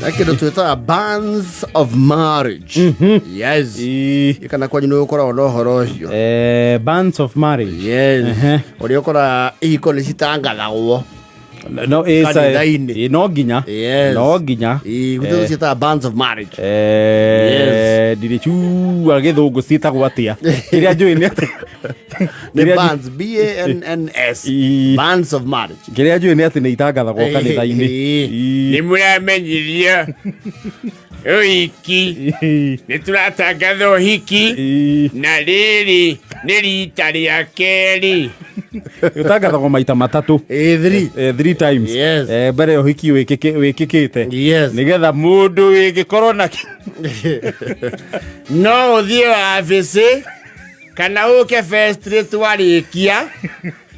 Na kĩndũ twĩtaga bands of marriage. Yes. Ii. Kana kwanyu nĩ ũkoragwo na ũhoro ũcio? Bands of marriage. Yes. Ehe. Ũrĩa ũkoraga ihiko nĩ citangathagwo No ĩ kanitha-inĩ. No nginya. Yes. No nginya. Ii, gũtirĩ ciĩtaga bands of marriage. Ndirĩ cua gĩthũngũ ciĩtagwo atĩa. Kĩrĩa njũĩ nĩ atĩ Nĩ kĩrĩa bands, B A N N S. Ii. Bands of marriage. Kĩrĩa njũĩ nĩ atĩ nĩ itangathagwo kanitha-inĩ. Ii. Ii. Nĩ mũramenyithio ũhiki. Ii. Nĩ tũratangatha ũhiki. Ii. Na rĩrĩ nĩ rita rĩa kerĩ. Ũtangathagwo maita matatũ. Ii, three. Three times. Yes. Mbere ya ũhiki wĩkĩkĩte. Yes. Nĩgetha mũndũ wĩngĩkorwo na No ũthiĩ wabici kana ũke festri twarĩkia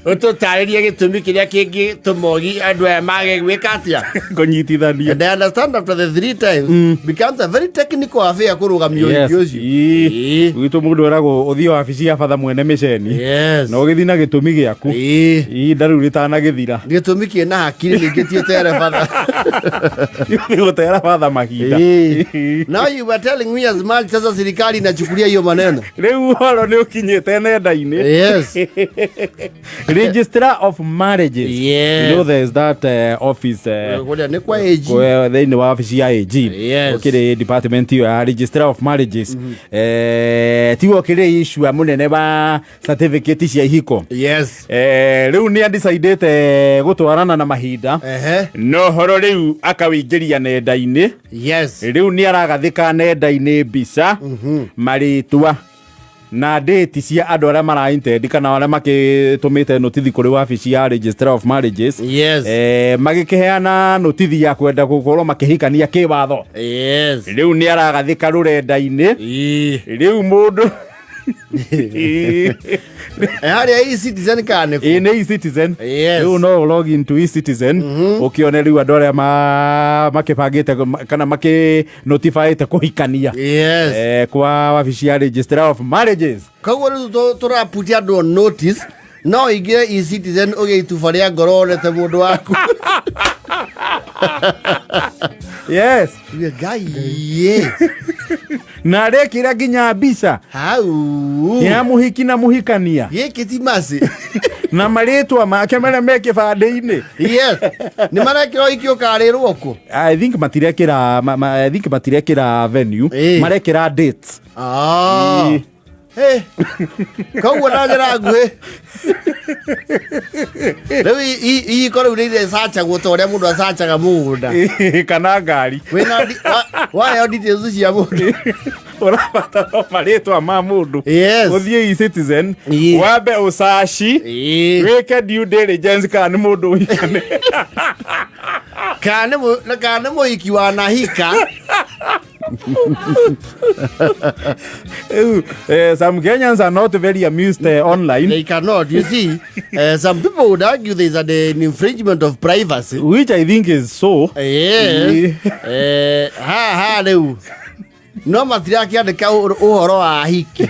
ũtũtarĩrie gĩtũmi kĩrĩa kĩngĩtũma andũ aya mage gwĩka atĩa. Kũnyitithania. And I understand after the three times becomes a very technical affair kũrũgamia Yes. ũhiki ũcio. Ii. Ii. Gwitũ mũndũ eragwo ũthiĩ wabici ya batha mwene mĩceni Yes. na ũgĩthiĩ na gĩtũmi gĩaku Ii. ihinda rĩu rĩtanagĩthira. Gĩtũmi kĩna hakiri ningĩ ti ũtere batha. Nĩ gũtera batha mahinda. Ii. Now you were telling me as much, sasa serikali inachukulia hiyo maneno. Rĩu ũhoro nĩ ũkinyĩte nenda-inĩ. Yes. Registrar of marriages. Yes. You know there's that office Kũrĩa nĩ kwa AG. Thĩinĩ wa wabici ya AG. Yes. Ũkĩrĩ department ĩyo ya registrar of marriages. Tiwe ũkĩrĩ issue mũnene wa certificate cia ihiko. Yes. Rĩu nĩ andicaidĩte gũtwarana na mahinda. Ehe. No horo rĩu akawĩingĩria nenda-inĩ. Yes. Rĩu nĩ aragathĩka nenda-inĩ mbica, marĩtwa na date cia andũ arĩa mara intend kana arĩa makĩtũmĩte notithi kũrĩ wabici ya registrar of marriages. Yes. Magĩkĩheana notithi ya kwenda gũkorwo makĩhikania kĩwatho. Yes. Rĩu nĩ aragathĩka rũrenda-inĩ. Ii. Rĩu mũndũ Harĩa e-Citizen kana nĩ Ĩ nĩ e-Citizen. Yes. Rĩu no log into e-Citizen ũkĩone rĩu andũ arĩa makĩbangĩte kana makĩ notifyĩte kũhikania. Yes. Kwa wabici ya registrar of marriages. Koguo rĩu tũraputia andũ on notice, no ũingĩre e-Citizen ũgĩe ituba rĩa ngoro wonete mũndũ waku. Yes. Uge, Ngai ĩ. Na arekĩra nginya mbica hau ya mũhiki na mũhikania gĩkĩ ti maci. Na marĩtwa make marĩa me kĩbandĩ-inĩ. Yes, nĩ marekĩra ũhiki ũkarĩrwo kũ? I think matirekĩra venue. Ĩ. Marekĩra dates. Ah. Ĩ. Hey. Koguo na njĩra nguhĩ rĩu ihiko rĩu nĩ irecachagwo ta ũrĩa mũndũ acacaga mũgũnda kana ngari. Wĩna waheo details cia mũndũ. Ũrabatara marĩtwa ma mũndũ. Yes. Ũthiĩ e-Citizen. Ĩ. Wambe ũcaci. Ĩ. Wĩke due diligence kana nĩ mũndũ ũhikane. Kana nĩ mũhiki wa nahika. Rĩu, some Kenyans are not very amused online. They cannot, you see. Some people would argue there is an infringement of privacy. Which I think is so. Yes. Ĩ. Ha ha rĩu no matirakĩandĩka ũhoro wa hiki.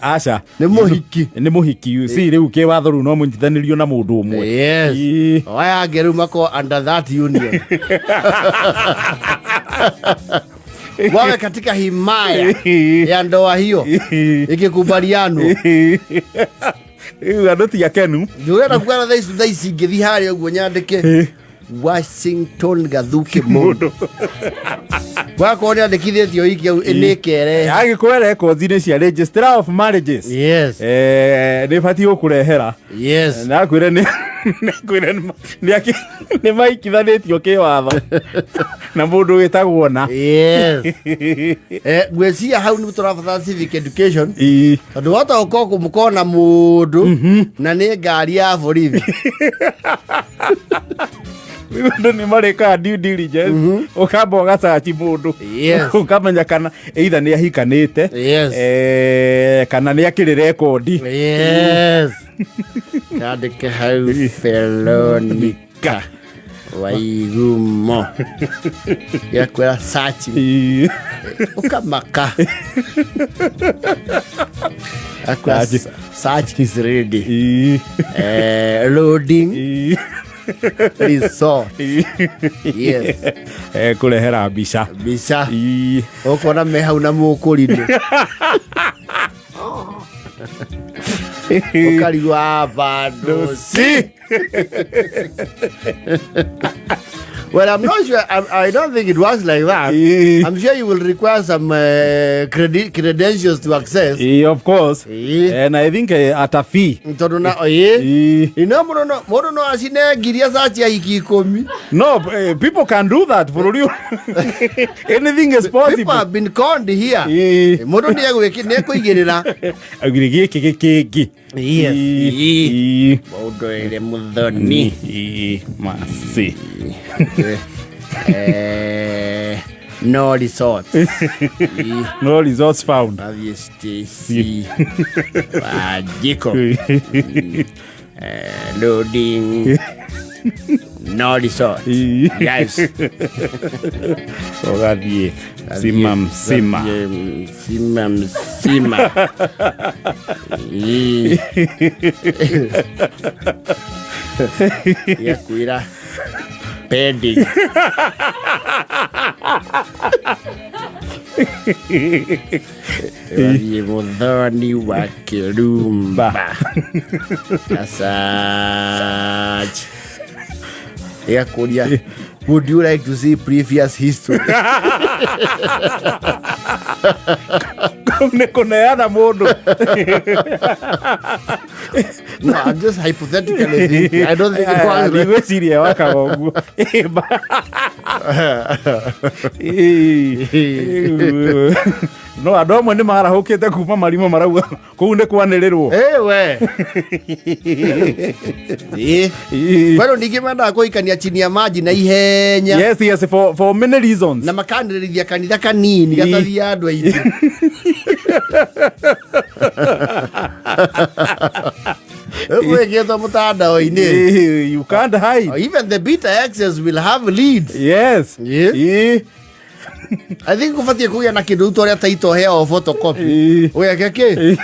Aca. Nĩ mũhiki. Nĩ mũhiki, you see, rĩu kĩwatho rĩu no mũnyithanĩrio na mũndũ ũmwe. Yes. Ĩ. Aya angĩ rĩu makorwo under that union wawe katika himaya ya ndoa hiyo ikikubalianwo. Rĩu andũ ti akenu. Ndũrenda kuga na thaa ici ngĩthiĩ harĩa ũguo nyandĩke Washington Gathuke mũndũ wakorwo nĩ andĩkithĩtio hiki au nĩkere. Agĩkũhe records-inĩ cia registrar of marriages. Yes. Nĩ batiĩ gũkũrehera. Yes. Nakwĩre nĩ nakwĩre nĩ maikithanĩtio kĩwatho na mũndũ wĩtagwo na Yes. Ngwĩciria hau nĩ tũrabatara civic education. Ii. Tondũ wahota gũkorwo mũkorwo na mũndũ na nĩ ngari ya borithi. Rĩu andũ nĩ marĩkaga due diligence, ũkamba ũgacaci mũndũ. Yes. Ũkamenya kana either nĩ ahikanĩte Yes. kana nĩ akĩrĩ rekondi. Yes, kandĩke hau Veronica Waigumo gĩakwĩra search. Ii. Ũkamaka akwĩra Search. Search is ready. Ii. Loading. Ii. Resort. Yes. Kũrehera mbica. Mbica. Ũkona me hau na mũkũrinũ. Ũkarigwo bandũ si. Well, I'm not sure. I don't think it works like that. I'm sure you will require some credentials to access. Of course. And I think at a fee. Tondũ na ĩĩ ino mũndũ no mũndũ no acine ngiria sachi ya iki ikũmi. No, people can do that. Bũrũri ũyũ. Anything is People possible. have been conned here. Mũndũ nĩ ekũigĩrĩra. Augire gĩkĩ gĩkĩngĩ. Yes. Ĩĩ. Maũndũ ĩrĩ mũthoni. Ĩĩ, masi. No resort. No results found. Athiĩ Stacy Wanjikũ. Loading. No resort. Yes. Ũgathiĩ msima msima. Ũgathiĩ msima msima. Ĩĩ. Gĩakwĩra pending. Ũgathiĩ mũthoni wa kĩrumba. Asante. Ĩgakũria, would you like to see previous history? Kũu nĩ kũneana mũndũ. No, I'm just hypothetically thinking. I don't think it works like Ndigwĩciria wakaga ũguo. Ĩĩ. No andũ amwe nĩ marahũkĩte kuma marima marauga kũu nĩ kwanĩrĩrwo. Eh, we. Ĩĩ. Bado ningĩ mendaga kũhikania chini ya maji na ihenya. Yes, for many reasons. Na makanĩrĩria kanitha kanini gatathiaga andũ aingĩ. Gwĩkĩtwo mũtandao-inĩ. You can't hide. Even the beta access will have leads. Yes. Yeah. Ĩĩ. I think ũbatiĩ kũgĩa na kĩndũ ta ũrĩa taito heao photocopy. Ĩĩ. Ũgeke kĩ?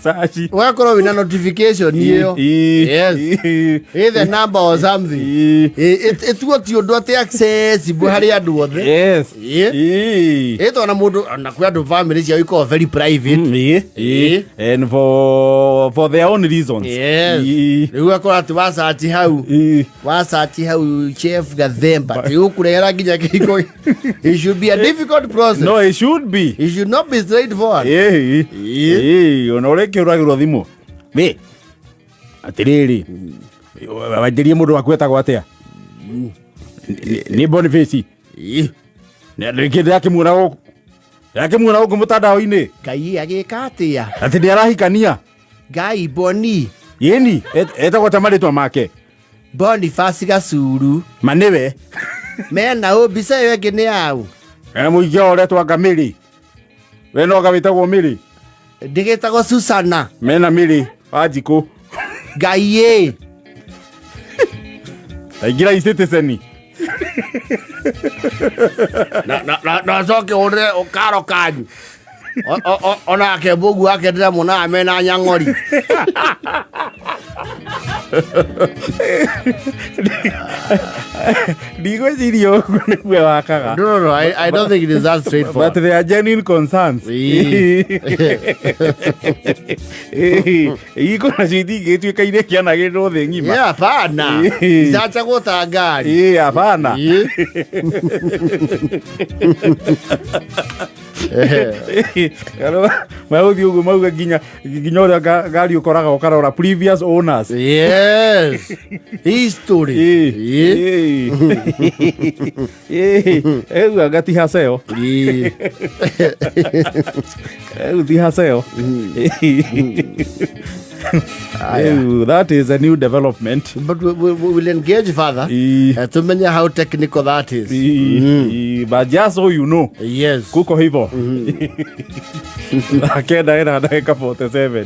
Saci. Ũgakorwo wĩna notification ĩyo. Yes. Either number or something. Ĩtuo ti ũndũ atĩ accessible harĩ andũ othe. Yes. Ĩĩ. Ĩĩ. Ĩtwo na mũndũ ona kwĩ andũ family ciao ikoragwo very private. Ĩĩ. Ĩĩ. And for their own reasons. Yes. Ĩĩ. Rĩu ũgakora atĩ wacaci hau. Ĩĩ. Wacaci hau Chef Gathemba ti ũkũrehera nginya kĩhiko. It should be a difficult process. No, it should be. It should not be straightforward. Ĩĩ. Ĩĩ. Ĩĩ, ona ũrĩa ĩkĩhũragĩrwo thimũ. Wĩ. Atĩrĩrĩ. Wanjĩrie mũndũ waku etagwo atĩa? Nĩ Boniface. Ĩĩ. Rĩngĩ ndĩrakĩmuona gũkũ. Ndĩrakĩmuona gũkũ mũtandao-inĩ. Ngai agĩka atĩa? Atĩ nĩ arahikania. Ngai Boni. Ĩni, etagwo ta marĩtwa make. Boniface Gacuru. Ma nĩwe. Mena ũ mbica ĩyo ĩngĩ nĩ yaũ? Ena mũingĩ wao ũretwo anga Mĩrĩ. We no anga wĩtagwo Mĩrĩ. Ndĩgĩtagwo Susana. Mena Mĩrĩ Wanjikũ. Ngai ĩ. Taingĩra e-Citizen. Na coke ũrĩre karo kanyu. Onake mbũgu wake ndĩramuonaga mena nyang'ori. Ndigwĩciria ũguo nĩguo wakaga. No, I don't think it is that straightforward. But they are genuine concerns. Ĩĩ. Iko nacio itingĩtuĩka iria kĩanagĩrĩrwo thĩ ng'ima. Yeah, hapana. Ĩĩ. Icachagwo ta ngari. Ĩĩ, hapana. Ĩĩ. Magũthiĩ ũguo mauga nginya nginya ũrĩa ngari ũkoraga ũkarora previous owners. Yes. History. Ĩĩ. Ĩĩ. Ĩĩ. Ĩĩ. Rĩu anga ti haceo. Ĩĩ. Rĩu ti haceo. Rĩu that is a new development. But we will engage further. Ĩĩ. Tumenye how technical that is. Ĩĩ. But just so you know, Yes. kuko hivo. Thaa kenda ĩna ndagĩka 47.